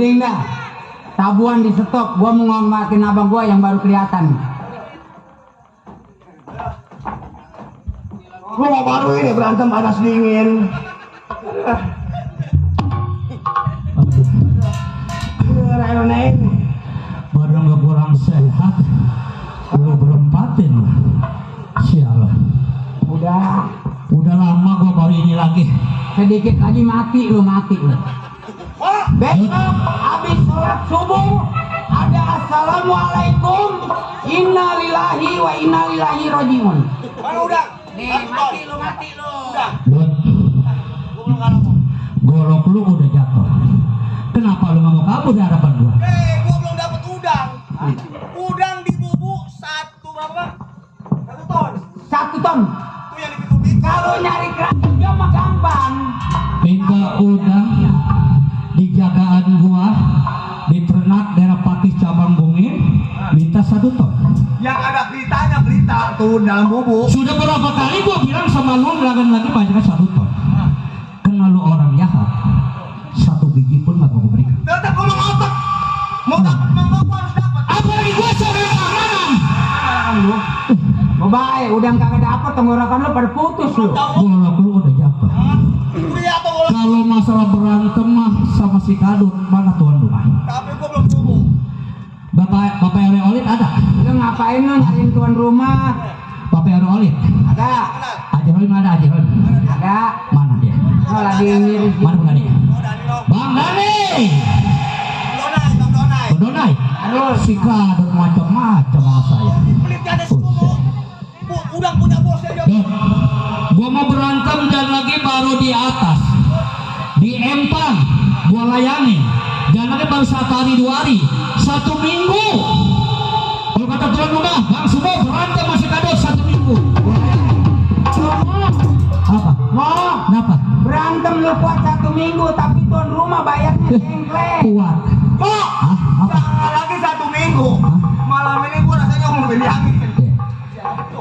Penting dah. Tabuan di stop. Gua mau ngomongin abang gua yang baru kelihatan. Gua baru ini berantem panas dingin. Ayo neng. Badan gak kurang sehat. Udah berempatin lah. Sialah. Udah lama gua baru ini lagi. Sedikit lagi mati lu. Besok habis sholat subuh ada assalamualaikum innalillahi wa inna ilaihi rajiun. Mana udah? Nih mati lu. Udah. Golok lu udah jatuh. Kenapa lu nggak mau kabur dari hadapan gua? Gua belum dapet udang. Udang di bubuk satu berapa? 1 ton. 1 ton. Itu yang dipikul-pikul. Kalau nyari gratis dia mah gampang. Minta udang di jagaan gua di ternak daerah Pakis cabang Bungin, minta 1 ton. Yang ada beritanya berita tuh dalam bubuk. Sudah berapa kali gua bilang sama lu ngelagan lagi banyak 1 ton. Karena lu orang jahat, 1 biji pun gak gua berikan. Tetap gua mau ngotot. Mau dapat mangga gua harus dapat. Apalagi gua seorang keamanan. Lu. Baik, udah kagak dapet tenggorokan lu pada putus lu. Golok lu udah jatuh. Udah apa gua? Kalau masalah berantem mah sama si Kadut, mana tuan rumah? Tapi gua belum bubuk. Bapak RW Olit ada? Lu ngapain lu nyariin tuan rumah? Bapak RW Olit? Ada. Haji Rolim ada, Haji Rolim. Ada. Mana dia? Oh lagi ngiris. Mana Bang Dani? Bang Dani! Bang Donai? Terus. Si Kadut macam-macam sama saya. Pelitnya ada 10. Udang punya bos aja. Gua mau berantem dan lagi baru di atas. Di Empang, gua layani. Dan lagi baru 1 hari 2 hari. 1 minggu. Kalau kata tuan rumah, Bang semua berantem masih Kadut 1 minggu. Apa? Mau Kenapa? berantem lu kuat 1 minggu tapi tuan rumah bayarnya jengklek. Kuat. Kok? Hah? Apa? Jangan lagi 1 minggu. Malam ini gua rasanya mau beli angin.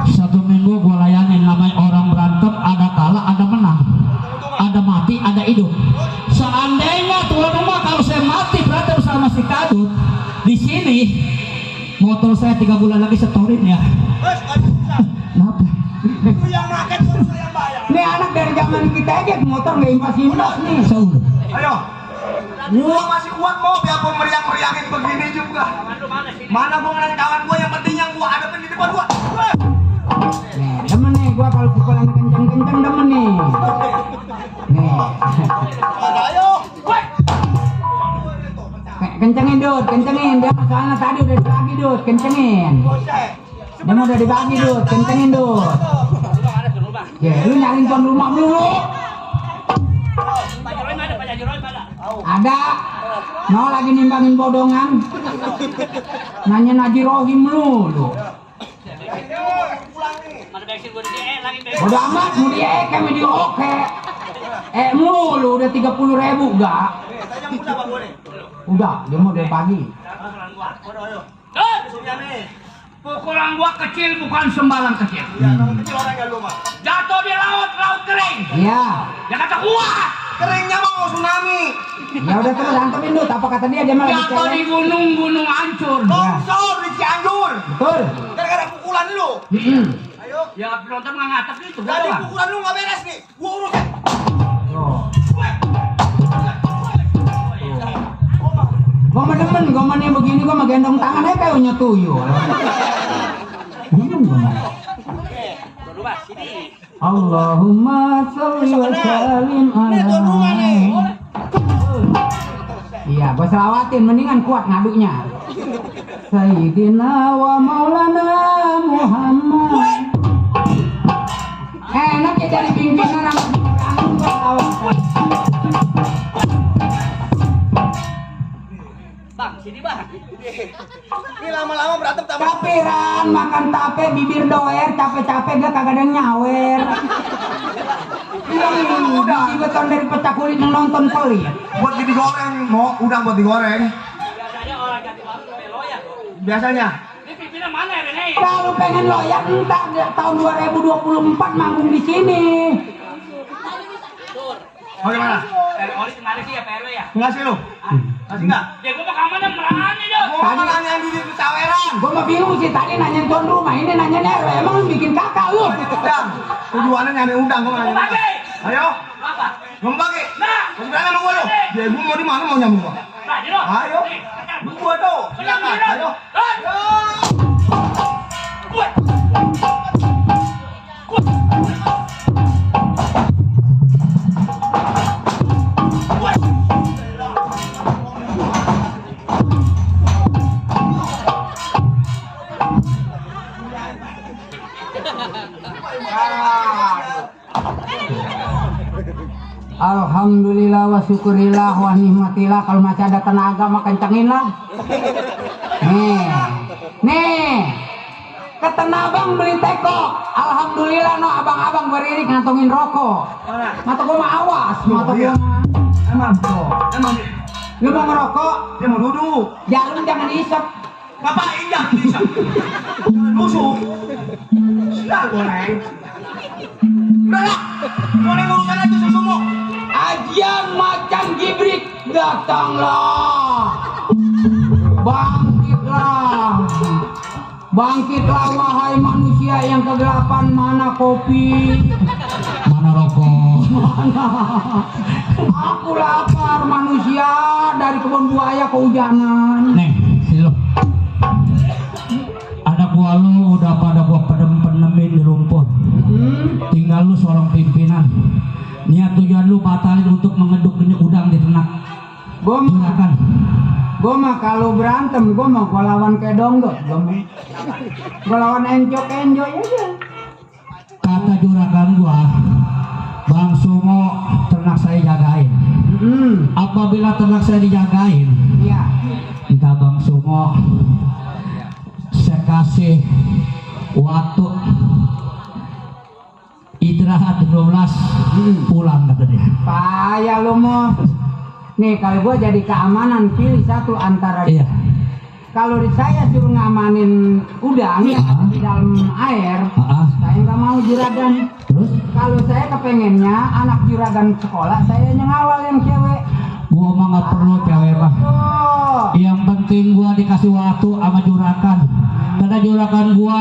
1 minggu gua layanin. Namanya orang berantem, ada kalah, ada menang, ada mati, ada hidup. Seandainya tuan rumah kalau saya mati berantem sama si Kadut di sini, motor saya 3 bulan lagi setorin ya. Kenapa? Itu yang makan gua yang bayar. Nih anak dari zaman kita aja motor nggak impas nih. Saudah. Ayo. Gua masih kuat mau biarpun meriang-meriangin begini juga. Mana gua ngeliat kawan gua yang penting yang gua hadapin di depan gua. Nih demen nih gua kalau pukulan kenceng-kenceng demen nih. Nih. Ayo. Kencengin Dut, kencengin. Dia masalahnya tadi udah dibagi Dut, kencengin. Dia mau udah dibagi Dut, kencengin Dut. Ya lu nyariin tuan rumah dulu. Ada. No lagi nimbangin bodongan. Nanya Naji Rohim lu. Udah amat mau dia kayak media oke. Mulu udah 30.000 enggak? Udah, dia mau dari pagi. Pukulan gua kecil bukan sembarang kecil. Jatuh di laut kering. Iya. Dia kata kuat. Keringnya mau tsunami. Ya udah terus hantemin Dut. Apa kata dia malah Jatuh di gunung hancur. Longsor di Cianjur. Betul. Gara-gara pukulan lu. Ayo. Ya penonton nggak ngatep itu. Tadi pukulan lu nggak beres nih. Gua urus. Gua mah demen, gua mah nih begini, gua mah gendong tangan aja kayak punya tuyul. Demen gua mah. Allahumma sholli wa sallim ala. Iya, gua selawatin, mendingan kuat ngadunya. Sayyidina wa maulana Muhammad. Enak ya dari pimpinan sama Bang, sini bang. Ini lama-lama berantem tambah. Tapi Ran, makan tape bibir doer, capek-capek gak kagak ada nyawer. Udah, beton dari pecah kulit nonton pelit. Buat digoreng, mau udang buat digoreng. Biasanya orang jati baru sampai loyak. Biasanya. Ini pimpinan mana ya Rene? Kalau pengen loyak entar tahun 2024 manggung di sini. Tur. Bagaimana? Oli kemarin sih ya PRW ya? Enggak sih lu? Masih enggak? Ya gua mah kamarnya merani dong. Gua malah yang di saweran. Gua mah bingung sih tadi nanya tuan rumah, ini nanya RW. Emang lu bikin kakak lu? Udang. Tujuannya nyari udang gua nanya. Bagi. Ayo. Apa? Ngomong bagi. Nah. Masih berani sama gua lu? Ya gua mau di mana mau nyambung gua? Nah, di lo. Ayo. Gua tuh. Silakan. Ayo. Alhamdulillah wa syukurillah wa nikmatillah. Kalau masih ada tenaga mah kencengin lah. Nih ke Tanah Abang beli teko. Alhamdulillah no abang-abang beririk ngantongin rokok. Mata gua mah awas, mata gua mah. Emang bro. Emang Lu mau ngerokok? dia mau duduk. Jarum jangan diisep. Ngapain jangan bisa? Musuh. Siap goreng. Udah lah. Goreng urusan aja susumu. Ajian macan gibrik datanglah. Bangkitlah. Bangkitlah wahai manusia yang kegelapan. Mana kopi? Mana rokok? Mana? Aku lapar manusia dari kebun buaya kehujanan. Nih, sini lo. Ada gua lu udah pada gua penemin di rumput. Tinggal lu seorang pimpinan. Niat tujuan lu batalin untuk mengeduk ini udang di ternak. Silakan. Gue mah kalau berantem, gue mah gue lawan kedong tuh. Gue lawan enjok aja. Kata juragan gua, Bang Sumo, ternak saya jagain. Apabila ternak saya dijagain, Iya. minta Bang Sumo, saya kasih waktu istirahat 12, pulang kata dia. Payah lu mau. Nih kalau gue jadi keamanan pilih satu antara. Iya. Kalau saya suruh ngamanin udang Iya. di dalam air, saya nggak mau juragan. Terus Kalau saya kepengennya anak juragan sekolah, saya ngawal yang cewek. gua mah nggak perlu cewek mah. Oh, Yang penting gua dikasih waktu sama juragan. Karena juragan gua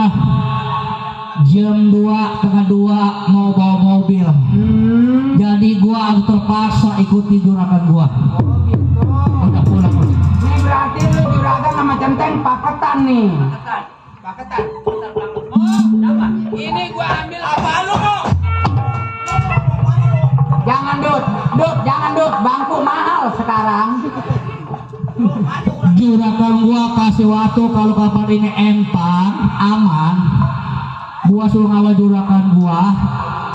jam 2:30 mau bawa mobil. Jadi gua harus terpaksa ikuti juragan gua. oh gitu. Udah pulang. Ini berarti lu juragan sama centeng paketan nih. Paketan. Oh, apa? Ini gua ambil. Apa lu mau? Jangan jangan bangku mahal sekarang. Juragan gua kasih waktu kalau kapal ini empang aman. Gua suruh ngawal juragan gua.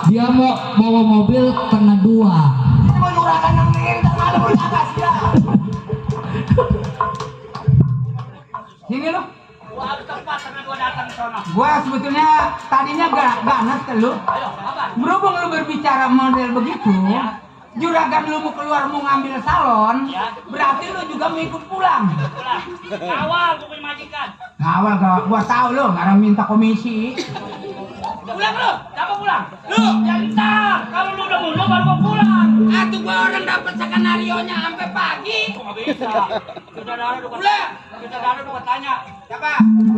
Dia mau bawa mobil tengah 2. Ini mau juragan yang minta malu berjaga sih. Sini lu. Gua harus tepat karena gua datang ke sono. Gua sebetulnya tadinya ganas ke lu. Ayo, apa? Berhubung lu berbicara model begitu, juragan lu mau keluar mau ngambil salon, Ya. berarti lu juga mau ikut pulang. Pulang. Awal gua punya majikan. Ngawal gua tahu lu ngarang minta komisi. Pulang lu. Siapa pulang? Lu. Ya ntar. Kalau lu udah mundur baru gua pulang. Atuh gua orang dapat skenario nya sampai pagi. Kok nggak bisa? Saudara udah Pulang. Saudara udah tanya. Siapa?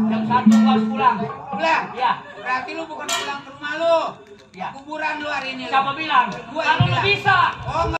Jam 1 gua harus pulang. Pulang. Iya. Berarti lu bukan pulang ke rumah lu. Iya. Kuburan lu hari ini. Siapa bilang? Gua yang Kalau lu bilang. bisa. Oh,